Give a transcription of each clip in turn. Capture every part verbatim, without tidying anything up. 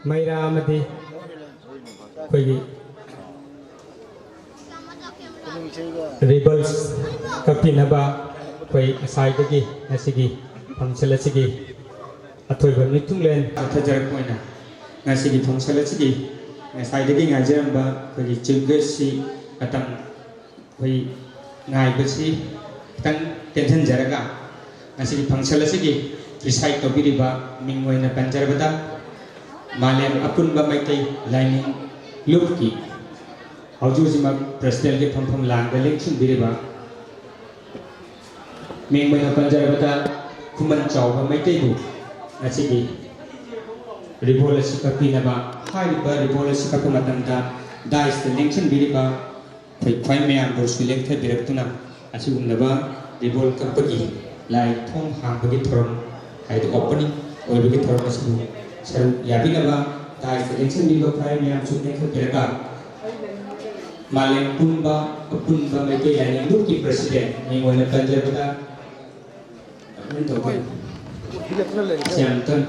ꯃꯩꯔꯥ ꯑꯃꯗꯤ ꯑꯩꯈꯣꯏꯒꯤ ꯔꯤꯕꯜꯁ ꯀꯞꯄꯤꯅꯕ ꯑꯩꯈꯣꯏ ꯉꯁꯥꯏꯗꯒꯤ ꯉꯁꯤꯒꯤ ꯐꯪꯁꯟ ꯑꯁꯤꯒꯤ ꯑꯊꯣꯏꯕ ꯃꯤꯊꯨꯡꯂꯦꯟ ꯆꯠꯊꯖꯔꯛꯄ ꯑꯣꯏꯅ ꯉꯁꯤꯒꯤ ꯐꯪꯁꯟ ꯑꯁꯤꯒꯤ ꯉꯁꯥꯏꯗꯒꯤ ꯉꯥꯏꯖꯔꯝꯕ ꯑꯩꯈꯣꯏꯒꯤ ꯆꯤꯐ ꯒꯦꯁꯁꯤ ꯃꯇꯝ ꯑꯩꯈꯣꯏ ꯉꯥꯏꯕꯁꯤ ꯈꯤꯇꯪ ꯇꯦꯟꯍꯟꯖꯔꯒ ꯉꯁꯤꯒꯤ ꯐꯪꯁꯟ ꯑꯁꯤꯒꯤ ꯄ꯭ꯔꯤꯁꯥꯏꯠ ꯇꯧꯕꯤꯔꯤꯕ ꯃꯤꯡ ꯑꯣꯏꯅ ꯄꯟꯖꯔꯕꯗ ꯃꯥꯂꯦꯝ ꯑꯄꯨꯟꯕ ꯃꯩꯇꯩ ꯂꯥꯏꯅꯤꯡ ꯂꯨꯞꯀꯤ ꯍꯧꯖꯤꯛ ꯍꯧꯖꯤꯛꯃꯛ ꯄ꯭ꯔꯦꯁꯤꯗꯦꯟꯒꯤ ꯐꯝꯐꯝ ꯂꯥꯡꯗ ꯂꯦꯡꯁꯤꯟꯕꯤꯔꯤꯕ ꯃꯤꯡ ꯑꯣꯏꯅ ꯄꯟꯖꯔꯕꯗ ꯈꯨꯃꯟ ꯆꯥꯎꯕ ꯃꯩꯇꯩꯕꯨ ꯉꯁꯤꯒꯤ ꯔꯤꯕꯣꯜ ꯑꯁꯤ ꯀꯛꯄꯤꯅꯕ ꯍꯥꯏꯔꯤꯕ ꯔꯤꯕꯣꯜ ꯑꯁꯤ ꯀꯛꯄ ꯃꯇꯝꯗ ꯗꯥꯏꯁꯇ ꯂꯦꯡꯁꯤꯟꯕꯤꯔꯤꯕ ꯑꯩꯈꯣꯏ ꯈ꯭ꯋꯥꯏ ꯃꯌꯥꯝꯕꯨꯁꯨ ꯂꯦꯡꯊꯕꯤꯔꯛꯇꯨꯅ ꯑꯁꯤꯒꯨꯝꯂꯕ ꯔꯤꯕꯣꯜ ꯀꯛꯄꯒꯤ ꯂꯥꯏ ꯊꯣꯡ ꯍꯥꯡꯕꯒꯤ ꯊꯧꯔꯝ ꯍꯥꯏꯗꯤ ꯑꯣꯄꯅꯤꯡ ꯑꯣꯏꯕꯒꯤ ꯊꯧꯔꯝ ꯑꯁꯤꯕꯨ ꯁꯔꯨꯛ ꯌꯥꯕꯤꯅꯕ ꯗꯥꯏꯁꯇ ꯂꯦꯡꯁꯤꯟꯕꯤꯕ ꯈ꯭ꯋꯥꯏ ꯃꯌꯥꯝꯁꯨ ꯂꯦꯡꯊꯕꯤꯔꯒ ꯃꯥꯂꯦꯝ ꯄꯨꯝꯕ ꯑꯄꯨꯟꯕ ꯃꯩꯇꯩ ꯂꯥꯏꯅꯤꯡ ꯂꯨꯞꯀꯤ ꯄ꯭ꯔꯁꯤꯗꯦꯟ ꯃꯤꯡ ꯑꯣꯏꯅ ꯄꯟꯖꯕꯗ ꯑꯗꯨꯝ ꯇꯧꯕ ꯁꯤ ꯑꯃꯇꯪ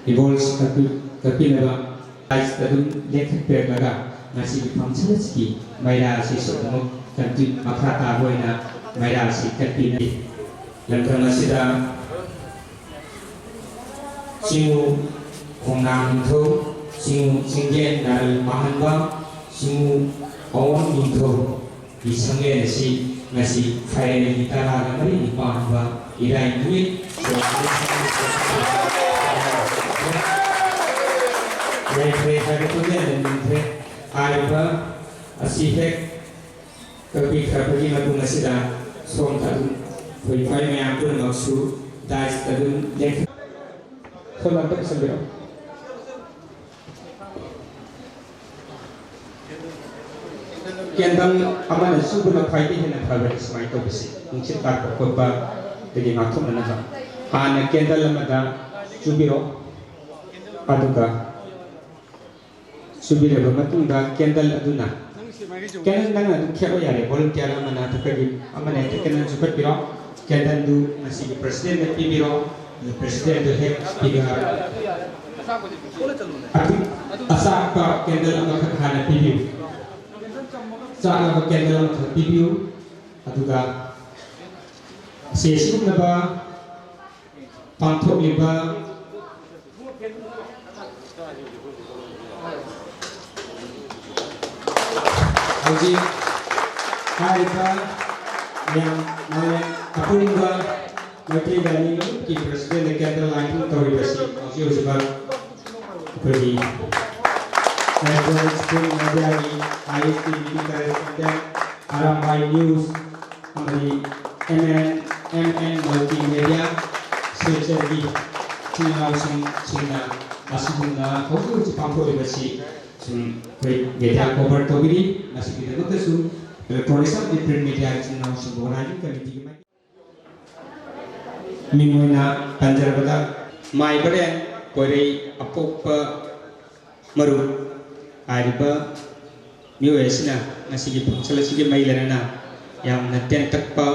ꯔꯤꯕꯣꯜꯁ ꯀꯛꯄꯤ- ꯀꯛꯄꯤꯅꯕ ꯄ꯭ꯔꯥꯏꯖ ꯑꯗꯨꯝ ꯂꯦꯞꯊꯣꯛꯄꯤꯔꯛꯂꯒ ꯉꯁꯤꯒꯤ ꯐꯪꯁꯟ ꯑꯁꯤꯒꯤ ꯃꯩꯔꯥ ꯑꯁꯤꯁꯨ ꯑꯃꯨꯛ ꯀꯟꯇꯤ ꯃꯈꯥ ꯇꯥꯕ ꯑꯣꯏꯅ ꯃꯩꯔꯥ ꯑꯁꯤ ꯀꯠꯄꯤꯅꯔꯤ꯫ ꯂꯝꯗꯝ ꯑꯁꯤꯗ ꯆꯤꯡꯉꯨ ꯈꯣꯡꯅꯥꯡ ꯅꯤꯡꯊꯧ, ꯆꯤꯡꯉꯨ ꯆꯤꯡꯒꯦꯟ ꯅꯥꯔꯜ ꯃꯥꯍꯟꯕ, ꯆꯤꯡꯉꯨ ꯑꯋꯥꯡ ꯅꯤꯡꯊꯧ ꯒꯤ ꯁꯪꯂꯦꯟ ꯑꯁꯤ ꯉꯁꯤ ꯐꯥꯏꯔꯦꯜꯒꯤ ꯇꯔꯥꯒ ꯃꯔꯤꯅꯤ ꯄꯥꯟꯕ ꯏꯔꯥꯏ ꯅꯨꯃꯤꯠ ꯂꯩꯈ꯭ꯔꯦ ꯍꯥꯏꯕ ꯈꯣꯟꯖꯦꯜꯗ ꯅꯤꯡꯈ꯭ꯔꯦ꯫ ꯍꯥꯏꯔꯤꯕ ꯑꯁꯤ ꯍꯦꯛ ꯀꯛꯄꯤꯈ꯭ꯔꯕꯒꯤ ꯃꯇꯨꯡ ꯑꯁꯤꯗ ꯁꯣꯝꯗ ꯑꯗꯨꯝ ꯑꯩꯈꯣꯏ ꯈ꯭ꯋꯥꯏ ꯃꯌꯥꯝ ꯄꯨꯝꯅꯃꯛꯁꯨ ꯗꯥꯏꯁꯇ ꯑꯗꯨꯝ ꯂꯦꯡ-, ꯁꯣꯝꯗ ꯑꯝꯇ ꯄꯨꯁꯟꯕꯤꯔꯛꯑꯣ꯫ ꯀꯦꯟꯗꯜ ꯑꯃꯅ ꯆꯨꯕꯅ ꯈ꯭ꯋꯥꯏꯗꯒꯤ ꯍꯦꯟꯅ ꯐꯕꯅꯤ꯫ ꯁꯨꯃꯥꯏꯅ ꯇꯧꯕꯁꯤ ꯅꯨꯡꯁꯤꯠ ꯂꯥꯛꯄ ꯈꯣꯠꯄꯗꯒꯤ ꯉꯥꯛꯊꯣꯛꯅꯅꯕ ꯍꯥꯟꯅ ꯀꯦꯟꯗꯜ ꯑꯃꯗ ꯆꯨꯕꯤꯔꯣ꯫ ꯑꯗꯨꯒ ꯆꯨꯕꯤꯔꯕ ꯃꯇꯨꯡꯗ ꯀꯦꯟꯗꯜ ꯑꯗꯨꯅ, ꯀꯦꯟꯗꯜ ꯅꯪꯅ ꯑꯗꯨꯝ ꯈꯦꯠꯂꯣ ꯌꯥꯔꯦ, ꯚꯣꯂꯨꯟꯇꯤꯌꯥꯔ ꯑꯃꯅ ꯅꯠꯇ꯭ꯔꯒ ꯑꯃꯅ ꯍꯦꯛꯇ ꯀꯦꯟꯗꯜ ꯆꯨꯈꯠꯄꯤꯔꯣ꯫ ꯀꯦꯟꯗꯜꯗꯨ ꯉꯁꯤꯒꯤ ꯄ꯭ꯔꯁꯤꯗꯦꯟꯗ ꯄꯤꯕꯤꯔꯣ꯫ ꯑꯗꯨ ꯄ꯭ꯔꯁꯤꯗꯦꯟꯗꯨ ꯍꯦꯛ ꯄꯤꯕ ꯑꯗꯨ ꯑꯆꯥꯛꯄ ꯀꯦꯟꯗꯜ ꯑꯃꯈꯛ ꯍꯥꯟꯅ ꯄꯤꯕꯤꯌꯨ꯫ ꯆꯥꯛꯅꯕ ꯀꯦꯟꯗꯜ ꯑꯃꯈꯛ ꯄꯤꯕꯤꯌꯨ꯫ ꯑꯗꯨꯒ ꯑꯁꯤ ꯑꯁꯤꯒꯨꯝꯂꯕ ꯄꯥꯡꯊꯣꯛꯂꯤꯕ ꯍꯧꯖꯤꯛ ꯍꯥꯏꯔꯤꯕ ꯃꯌꯥꯝ ꯃꯥꯂꯦꯝ ꯑꯄꯨꯟꯕ ꯃꯩꯇꯩ ꯂꯥꯏꯅꯤꯡꯒꯤ ꯄ꯭ꯔꯁꯤꯗꯦꯟꯅ ꯀꯦꯟꯗꯜ ꯂꯥꯏꯇꯤꯡ ꯇꯧꯔꯤꯕꯁꯤ ꯍꯧꯖꯤꯛ ꯍꯧꯖꯤꯛ ꯑꯩꯈꯣꯏꯒꯤ ꯅꯦꯁꯅꯦꯜ ꯁ꯭ꯀꯨꯜ ꯃꯦꯗꯤꯌꯥꯒꯤ I S T V correspondent, ꯑꯔꯥꯝꯕꯥꯏ ꯅ꯭ꯌꯨꯁ ꯑꯃꯗꯤ M N M N multi media ꯁꯤꯜꯆꯔꯒꯤ ꯏꯆꯤꯜ ꯏꯅꯥꯎꯁꯤꯡꯁꯤꯡꯅ ꯑꯁꯤꯒꯨꯝꯅ ꯍꯧꯖꯤꯛ ꯍꯧꯖꯤꯛ ꯄꯥꯡꯊꯣꯛꯂꯤꯕꯁꯤ ꯁꯨꯝ ꯑꯩꯈꯣꯏ ꯃꯦꯗꯤꯌꯥ ꯀꯣꯚꯔ ꯇꯧꯕꯤꯔꯤ꯫ ꯃꯁꯤꯒꯤꯗꯃꯛꯇꯁꯨ ꯏꯂꯦꯛꯇ꯭ꯔꯣꯅꯤꯛꯁ ꯑꯃꯗꯤ ꯄ꯭ꯔꯤꯟꯠ ꯃꯦꯗꯤꯌꯥꯒꯤ ꯏꯆꯤꯜ ꯏꯅꯥꯎꯁꯤꯡꯕꯨ ꯑꯣꯔꯒꯅꯥꯏꯖꯤꯡ ꯀꯃꯤꯇꯤꯒꯤ ꯃꯥꯏꯀꯩ ꯃꯤꯡ ꯑꯣꯏꯅ ꯄꯟꯖꯔꯕꯗ ꯃꯥꯏꯕꯔꯦꯟ ꯀꯣꯏꯔꯩ ꯑꯄꯣꯛꯄ ꯃꯔꯨꯞ ꯍꯥꯏꯔꯤꯕ ꯃꯤꯑꯣꯏ ꯑꯁꯤꯅ ꯉꯁꯤꯒꯤ ꯐꯪꯁꯟ ꯑꯁꯤꯒꯤ ꯃꯩ ꯂꯩꯅꯅ ꯌꯥꯝꯅ ꯇꯦꯟꯇꯛꯄ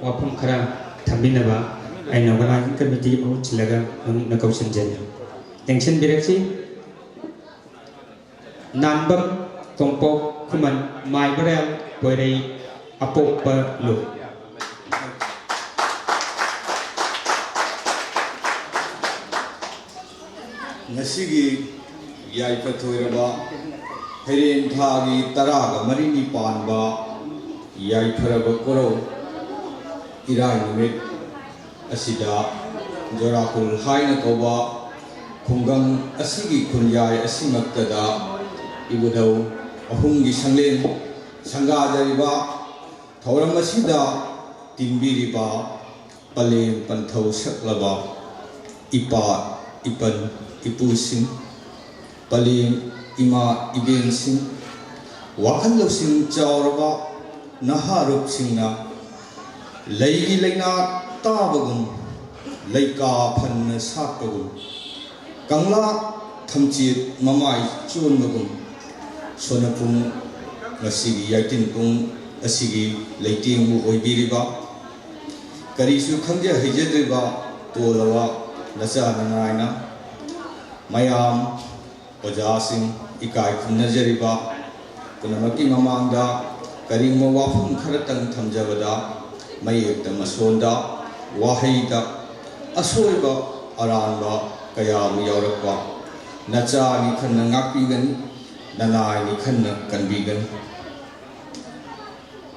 ꯋꯥꯐꯝ ꯈꯔ ꯊꯝꯕꯤꯅꯕ ꯑꯩꯅ ꯑꯣꯔꯒꯅꯥꯏꯖꯤꯡ ꯀꯃꯤꯇꯤꯒꯤ ꯃꯍꯨꯠ ꯁꯤꯜꯂꯒ ꯃꯔꯨꯞꯅ ꯀꯧꯁꯤꯟꯖꯔꯤ꯫ ꯇꯦꯡꯁꯤꯟꯕꯤꯔꯛꯁꯤ꯫ ꯅꯥꯟꯕꯝ ꯇꯣꯝꯄꯣꯛ ꯈꯨꯃꯟ ꯃꯥꯏꯕꯔꯦꯜ ꯀꯣꯏꯔꯩ ꯑꯄꯣꯛꯄ ꯂꯨ꯫ ꯉꯁꯤꯒꯤ ꯌꯥꯏꯐ ꯊꯣꯏꯔꯕ ꯐꯩꯔꯦꯟ ꯊꯥꯒꯤ ꯇꯔꯥꯒ ꯃꯔꯤꯅꯤ ꯄꯥꯟꯕ ꯌꯥꯏꯐꯔꯕ ꯀꯣꯔꯧ ꯏꯔꯥꯏ ꯅꯨꯃꯤꯠ ꯑꯁꯤꯗ ꯖꯣꯔꯥꯀꯨꯜ ꯍꯥꯏꯅ ꯀꯧꯕ ꯈꯨꯡꯒꯪ ꯑꯁꯤꯒꯤ ꯈꯨꯟꯌꯥꯏ ꯑꯁꯤꯃꯛꯇꯗ ꯏꯕꯨꯙꯧ ꯑꯍꯨꯝꯒꯤ ꯁꯪꯂꯦꯟ ꯁꯪꯒꯥꯖꯔꯤꯕ ꯊꯧꯔꯝ ꯑꯁꯤꯗ ꯇꯤꯟꯕꯤꯔꯤꯕ ꯄꯂꯦꯝ ꯄꯟꯊꯧ ꯁꯛꯂꯕ ꯏꯄꯥ ꯏꯄꯟ ꯏꯄꯨꯁꯤꯡ, ꯄꯂꯦꯝ ꯏꯃꯥ ꯏꯕꯦꯟꯁꯤꯡ, ꯋꯥꯈꯜ ꯂꯧꯁꯤꯡ ꯆꯥꯎꯔꯕ ꯅꯍꯥꯔꯣꯜꯁꯤꯡꯅ ꯂꯩꯒꯤ ꯂꯩꯅꯥ ꯇꯥꯕꯒꯨꯝ, ꯂꯩꯀꯥ ꯐꯟꯅ ꯁꯥꯠꯄꯒꯨꯝ, ꯀꯪꯂꯥ ꯊꯝꯆꯦꯠ ꯃꯃꯥꯏ ꯆꯣꯟꯕꯒꯨꯝ, ꯁꯣꯅꯄꯨꯡ ꯉꯁꯤꯒꯤ ꯌꯥꯏꯇꯤꯟ ꯄꯨꯡ ꯑꯁꯤꯒꯤ ꯂꯩꯇꯦꯡꯕꯨ ꯑꯣꯏꯕꯤꯔꯤꯕ, ꯀꯔꯤꯁꯨ ꯈꯪꯖ ꯍꯩꯖꯗ꯭ꯔꯤꯕ ꯇꯣꯜꯂꯕ ꯅꯆꯥ ꯅꯅꯥꯏꯅ ꯃꯌꯥꯝ ꯑꯣꯖꯥꯁꯤꯡ, ꯏꯀꯥꯏ ꯈꯨꯝꯅꯖꯔꯤꯕ ꯄꯨꯝꯅꯃꯛꯀꯤ ꯃꯃꯥꯡꯗ ꯀꯔꯤꯒꯨꯝꯕ ꯋꯥꯐꯝ ꯈꯔꯇꯪ ꯊꯝꯖꯕꯗ, ꯃꯌꯦꯛꯇ ꯃꯁꯣꯟꯗ ꯋꯥꯍꯩꯗ ꯑꯁꯣꯏꯕ ꯑꯔꯥꯟꯕ ꯀꯌꯥ ꯑꯃ ꯌꯥꯎꯔꯛꯄ, ꯅꯆꯥꯅꯤ ꯈꯟꯅ ꯉꯥꯛꯄꯤꯒꯅꯤ, ꯅꯅꯥꯏꯅꯤ ꯈꯟꯅ ꯀꯟꯕꯤꯒꯅꯤ꯫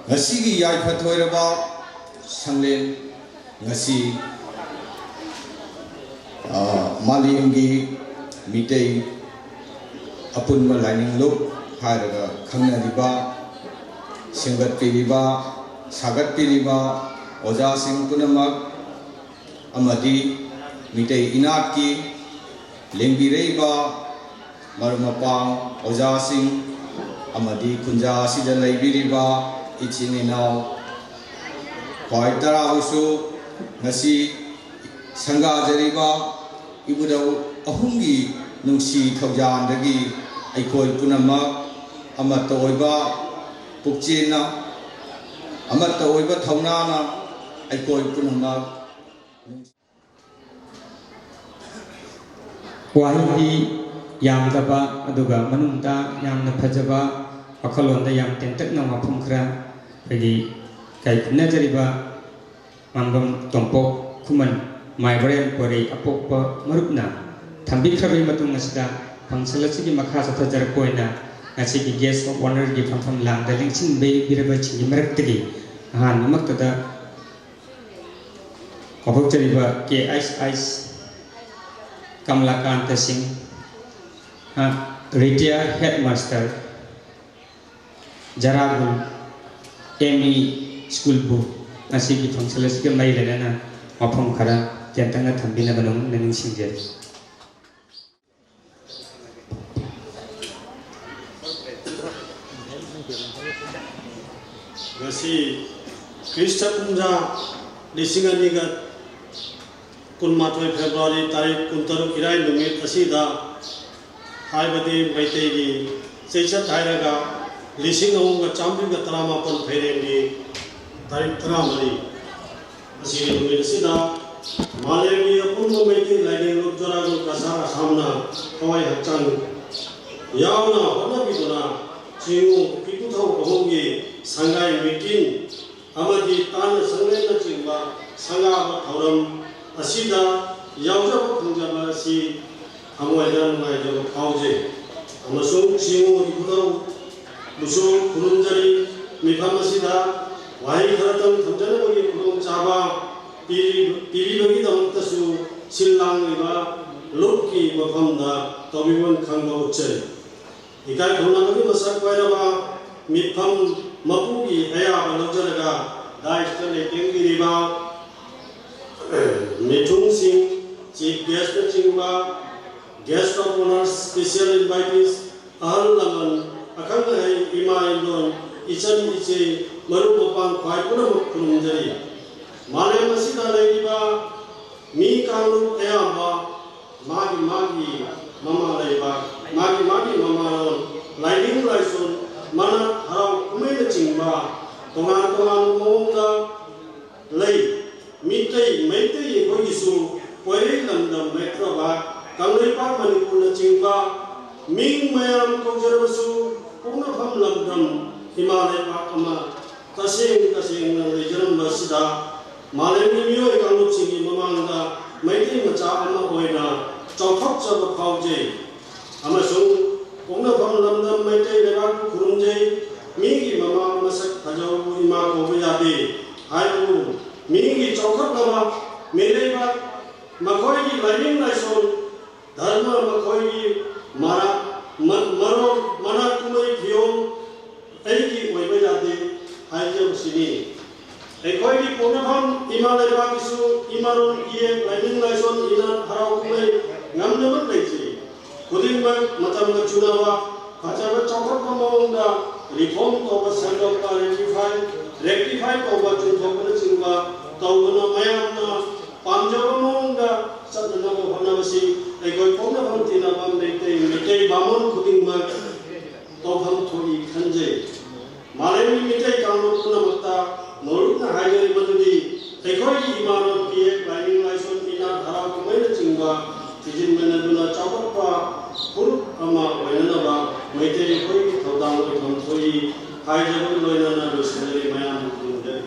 ꯉꯁꯤꯒꯤ ꯌꯥꯏꯐ ꯊꯣꯏꯔꯕ ꯁꯪꯂꯦꯟ ꯉꯁꯤ, ꯑ, ꯃꯥꯂꯦꯝꯒꯤ ꯃꯤꯇꯩ ꯑꯄꯨꯟꯕ ꯂꯥꯏꯅꯤꯡ ꯂꯨꯞ ꯍꯥꯏꯔꯒ ꯈꯪꯅꯔꯤꯕ, ꯁꯦꯝꯒꯠꯄꯤꯔꯤꯕ, ꯁꯥꯒꯠꯄꯤꯔꯤꯕ ꯑꯣꯖꯥꯁꯤꯡ ꯄꯨꯝꯅꯃꯛ ꯑꯃꯗꯤ ꯃꯤꯇꯩ ꯏꯅꯥꯠꯀꯤ ꯂꯦꯡꯕꯤꯔꯛꯏꯕ ꯃꯔꯨꯞ ꯃꯄꯥꯡ, ꯑꯣꯖꯥꯁꯤꯡ ꯑꯃꯗꯤ ꯈꯨꯟꯖꯥ ꯑꯁꯤꯗ ꯂꯩꯕꯤꯔꯤꯕ ꯏꯆꯤꯟ ꯏꯅꯥꯎ ꯈ꯭ꯋꯥꯏ ꯇꯔꯥꯕꯨꯁꯨ ꯉꯁꯤ ꯁꯪꯒꯥꯖꯔꯤꯕ ꯏꯕꯨꯙꯧ ꯑꯍꯨꯝꯒꯤ ꯅꯨꯡꯁꯤ ꯊꯧꯖꯥꯟꯗꯒꯤ ꯑꯩꯈꯣꯏ ꯄꯨꯝꯅꯃꯛ ꯑꯃꯠꯇ ꯑꯣꯏꯕ ꯄꯨꯛꯆꯦꯜꯅ, ꯑꯃꯠꯇ ꯑꯣꯏꯕ ꯊꯧꯅꯥꯅ ꯑꯩꯈꯣꯏ ꯄꯨꯝꯅꯃꯛ ꯋꯥꯍꯩꯗꯤ ꯌꯥꯝꯗꯕ ꯑꯗꯨꯒ ꯃꯅꯨꯡꯗ ꯌꯥꯝꯅ ꯐꯖꯕ, ꯋꯥꯈꯜꯂꯣꯟꯗ ꯌꯥꯝ ꯇꯦꯟꯇꯛꯅ ꯋꯥꯐꯝ ꯈꯔ ꯑꯩꯈꯣꯏꯒꯤ ꯀꯥꯏꯈꯨꯝꯅꯖꯔꯤꯕ ꯃꯥꯡꯕꯝ ꯇꯣꯝꯄꯣꯛ ꯈꯨꯃꯟ ꯃꯥꯏꯕꯔꯦꯟ ꯄꯣꯔꯩ ꯑꯄꯣꯛꯄ ꯃꯔꯨꯞꯅ ꯊꯝꯕꯤꯈ꯭ꯔꯕꯒꯤ ꯃꯇꯨꯡ ꯑꯁꯤꯗ function ꯑꯁꯤꯒꯤ ꯃꯈꯥ ꯆꯠꯊꯖꯔꯛꯄ ꯑꯣꯏꯅ ꯉꯁꯤꯒꯤ guest of honourꯒꯤ ꯐꯝꯐꯝ ꯂꯥꯡꯗ ꯂꯦꯡꯁꯤꯟꯕꯤꯔꯕꯁꯤꯡꯒꯤ ꯃꯔꯛꯇꯒꯤ ꯑꯍꯥꯟꯕꯃꯛꯇꯗ ꯀꯧꯊꯣꯛꯆꯔꯤꯕ ꯀꯦ ꯑꯩꯆ ꯑꯩꯆ ꯀꯃꯂꯥꯀꯥꯟꯇ ꯁꯤꯡ, ꯑ, retired headmaster, ꯖꯔꯥꯒꯨꯜ ꯑꯦꯝ ꯏ ꯁ꯭ꯀꯨꯜꯕꯨ ꯉꯁꯤꯒꯤ function ꯑꯁꯤꯒ ꯃꯔꯤ ꯂꯩꯅꯅ ꯋꯥꯐꯝ ꯈꯔ ꯇꯦꯟꯇꯛꯅ ꯊꯝꯕꯤꯅꯕ ꯅꯣꯡꯃ ꯅꯤꯡꯁꯤꯡꯖꯔꯤ꯫ ꯉꯁꯤ ꯈ꯭ꯔꯤꯁꯇ ꯀꯨꯝꯖꯥ ꯂꯤꯁꯤꯡ ꯑꯅꯤꯒ ꯀꯨꯟꯃꯥꯊꯣꯏ February ꯇꯥꯔꯤꯛ ꯀꯨꯟꯇꯔꯨꯛ ꯏꯔꯥꯏ ꯅꯨꯃꯤꯠ ꯑꯁꯤꯗ, ꯍꯥꯏꯕꯗꯤ ꯃꯩꯇꯩꯒꯤ ꯆꯩꯆꯠ ꯍꯥꯏꯔꯒ ꯂꯤꯁꯤꯡ ꯑꯃꯒ ꯆꯥꯃꯔꯤꯒ ꯇꯔꯥꯃꯥꯄꯟ ꯐꯩꯔꯦꯟꯒꯤ ꯇꯥꯔꯤꯛ ꯇꯔꯥꯃꯔꯤ, ꯉꯁꯤꯒꯤ ꯅꯨꯃꯤꯠ ꯑꯁꯤꯗ ꯃꯥꯂꯦꯝꯒꯤ ꯑꯄꯨꯟꯕ ꯃꯩꯇꯩ ꯂꯥꯏꯅꯤꯡ ꯂꯨꯞ ꯖꯣꯔꯥꯒꯨ ꯀꯁꯥꯔ ꯑꯁꯥꯝꯅ ꯊꯋꯥꯏ ꯍꯛꯆꯥꯡ ꯌꯥꯎꯅ ꯍꯣꯠꯅꯕꯤꯗꯨꯅ ꯆꯤꯉꯨ ꯏꯄꯨꯊꯧ ꯑꯍꯨꯝꯒꯤ ꯁꯪꯒꯥꯏ ꯃꯤꯀꯤꯟ ꯑꯃꯗꯤ ꯇꯥꯟꯅ ꯁꯪꯂꯦꯟꯅꯆꯤꯡꯕ ꯁꯪꯒꯥꯕ ꯊꯧꯔꯝ ꯑꯁꯤꯗ ꯌꯥꯎꯖꯕ ꯐꯪꯖꯕ ꯑꯁꯤ ꯊꯃꯣꯏꯗ ꯅꯨꯡꯉꯥꯏꯖꯕ ꯐꯥꯎꯖꯩ ꯑꯃꯁꯨꯡ ꯆꯤꯉꯨ ꯏꯄꯨꯊꯧꯕꯨꯁꯨ ꯈꯨꯔꯨꯝꯖꯔꯤ꯫ ꯃꯤꯐꯝ ꯑꯁꯤꯗ ꯋꯥꯍꯩ ꯈꯔꯇꯪ ꯊꯝꯖꯅꯕꯒꯤ ꯈꯨꯗꯣꯡꯆꯥꯕ ꯄꯤꯔꯤ-, ꯄꯤꯕꯤꯕꯒꯤꯗꯃꯛꯇꯁꯨ ꯁꯤꯜ ꯂꯥꯡꯂꯤꯕ ꯂꯨꯞꯀꯤ ꯃꯐꯝꯗ ꯇꯧꯕꯤꯃꯜ ꯈꯪꯕ ꯎꯠꯆꯔꯤ꯫ ꯏꯀꯥꯏ ꯈꯨꯝꯅꯕꯒꯤ ꯃꯁꯛ ꯑꯣꯏꯔꯕ ꯃꯤꯐꯝ ꯃꯄꯨꯒꯤ ꯑꯌꯥꯕ ꯂꯧꯖꯔꯒ ꯗꯥꯏꯁꯇ ꯂꯦꯡꯕꯤꯔꯤꯕ ꯃꯤꯊꯨꯡꯁꯤꯡ, ꯆꯤꯐ ꯒꯦꯁꯅꯆꯤꯡꯕ, guest of honour, special invitees, ꯑꯍꯜ ꯂꯃꯟ, ꯑꯈꯪ ꯑꯍꯩ, ꯏꯃꯥ ꯏꯟꯗꯣꯟ, ꯏꯆꯟ ꯏꯆꯦ, ꯃꯔꯨꯞ ꯃꯄꯥꯡ ꯈ꯭ꯋꯥꯏ ꯄꯨꯝꯅꯃꯛ ꯈꯨꯔꯨꯝꯖꯔꯤ꯫ ꯃꯥꯂꯦꯝ ꯑꯁꯤꯗ ꯂꯩꯔꯤꯕ ꯃꯤ ꯀꯥꯡꯂꯨꯞ ꯑꯌꯥꯝꯕ ꯃꯥꯒꯤ ꯃꯥꯒꯤ ꯃꯃꯥ ꯂꯩꯕꯥꯛ, ꯃꯥꯒꯤ ꯃꯥꯒꯤ ꯃꯃꯥꯂꯣꯟ, ꯂꯥꯏꯅꯤꯡ ꯂꯥꯏꯁꯣꯟ, ꯃꯅꯥ ꯍꯔꯥꯎ ꯀꯨꯝꯍꯩꯅꯆꯤꯡꯕ ꯇꯣꯉꯥꯟ ꯇꯣꯉꯥꯟꯕ ꯃꯑꯣꯡꯗ ꯂꯩ꯫ ꯃꯤꯇꯩ, ꯃꯩꯇꯩ ꯑꯩꯈꯣꯏꯒꯤꯁꯨ ꯄꯣꯏꯔꯩ ꯂꯝꯗꯝ, ꯃꯩꯇ꯭ꯔꯕꯥꯛ, ꯀꯪꯂꯩꯄꯥꯛ ꯃꯅꯤꯄꯨꯔꯅꯆꯤꯡꯕ ꯃꯤꯡ ꯃꯌꯥꯝ ꯀꯧꯖꯔꯕꯁꯨ ꯄꯣꯛꯅꯐꯝ ꯂꯝꯗꯝ ꯏꯃꯥ ꯂꯩꯕꯥꯛ ꯑꯃ ꯇꯁꯦꯡ ꯇꯁꯦꯡꯅ ꯂꯩꯖꯔꯝꯕ ꯑꯁꯤꯗ ꯃꯥꯂꯦꯝꯒꯤ ꯃꯤꯑꯣꯏ ꯀꯥꯡꯂꯨꯞꯁꯤꯡꯒꯤ ꯃꯃꯥꯡꯗ ꯃꯩꯇꯩ ꯃꯆꯥ ꯑꯃ ꯑꯣꯏꯅ ꯆꯥꯎꯊꯣꯛꯆꯕ ꯐꯥꯎꯖꯩ꯫ ꯑꯃꯁꯨꯡ ꯄꯣꯛꯅꯐꯝ ꯂꯝꯗꯝ ꯃꯩꯇꯩ ꯂꯩꯕꯥꯛꯄꯨ ꯈꯨꯔꯨꯝꯖꯩ꯫ ꯃꯤꯒꯤ ꯃꯃꯥ ꯃꯁꯛ ꯐꯖꯕꯕꯨ ꯏꯃꯥ ꯀꯧꯕ ꯌꯥꯗꯦ ꯍꯥꯏꯕꯕꯨ ꯃꯤꯒꯤ ꯆꯥꯎꯈꯠꯂꯕ ꯃꯤꯔꯩꯕꯥꯛ, ꯃꯈꯣꯏꯒꯤ ꯂꯥꯏꯅꯤꯡ ꯂꯥꯏꯁꯣꯟ, ꯙꯔꯃ, ꯃꯈꯣꯏꯒꯤ ꯃꯔꯥ-, ꯃ-, ꯃꯔꯣꯜ, ꯃꯅꯥ, ꯀꯨꯝꯍꯩ, ꯐꯤꯌꯣꯜ ꯑꯩꯒꯤ ꯑꯣꯏꯕ ꯌꯥꯗꯦ ꯍꯥꯏꯖꯕꯁꯤꯅꯤ꯫ ꯑꯩꯈꯣꯏꯒꯤ ꯄꯣꯛꯅꯐꯝ ꯏꯃꯥ ꯂꯩꯕꯥꯛꯀꯤꯁꯨ ꯏꯃꯥꯂꯣꯟ, ꯏꯌꯦꯛ, ꯂꯥꯏꯅꯤꯡ ꯂꯥꯏꯁꯣꯟ, ꯏꯅꯥꯠ, ꯍꯔꯥꯎ ꯀꯨꯝꯍꯩ ꯉꯝꯅꯕ ꯂꯩꯖꯩ꯫ ꯈꯨꯗꯤꯡꯃꯛ ꯃꯇꯝꯒ ꯆꯨꯅꯕ ꯐꯖꯕ ꯆꯥꯎꯈꯠꯄ ꯃꯑꯣꯡꯗ ꯔꯤꯐꯣꯔꯝ ꯇꯧꯕ, ꯁꯦꯝꯗꯣꯛꯄ, ꯔꯦꯛꯇꯤꯐꯥꯏ, ꯔꯦꯛꯇꯤꯐꯥꯏ ꯇꯧꯕ, ꯆꯨꯝꯊꯣꯛꯄꯅꯆꯤꯡꯕ ꯇꯧꯗꯨꯅ ꯃꯌꯥꯝꯅ ꯄꯥꯝꯖꯕ ꯃꯑꯣꯡꯗ ꯆꯠꯅꯅꯕ ꯍꯣꯠꯅꯕꯁꯤ ꯑꯩꯈꯣꯏ ꯄꯣꯛꯅꯐꯝ ꯇꯤꯟꯅꯐꯝ ꯃꯩꯇꯩ, ꯃꯩꯇꯩ ꯕꯥꯃꯣꯟ ꯈꯨꯗꯤꯡꯃꯛ ꯇꯧꯐꯝ ꯊꯣꯛꯏ ꯈꯟꯖꯩ꯫ ꯃꯥꯂꯦꯝꯒꯤ ꯃꯤꯇꯩ ꯀꯥꯡꯂꯨꯞ ꯄꯨꯝꯅꯃꯛꯇ ꯅꯣꯂꯨꯛꯅ ꯍꯥꯏꯖꯔꯤꯕꯗꯨꯗꯤ ꯑꯩꯈꯣꯏꯒꯤ ꯏꯃꯥꯂꯣꯟ ꯏꯌꯦꯛ ꯂꯥꯏꯅꯤꯡ ꯑꯩꯈꯣꯏꯒꯤ ꯊꯧꯗꯥꯡ ꯑꯣꯏꯐꯝ ꯊꯣꯛꯏ ꯍꯥꯏꯖꯕꯒ ꯂꯣꯏꯅꯅ ꯂꯣꯏꯁꯤꯟꯖꯔꯤ꯫ ꯃꯌꯥꯝ ꯈꯨꯔꯨꯝꯖꯔꯤ꯫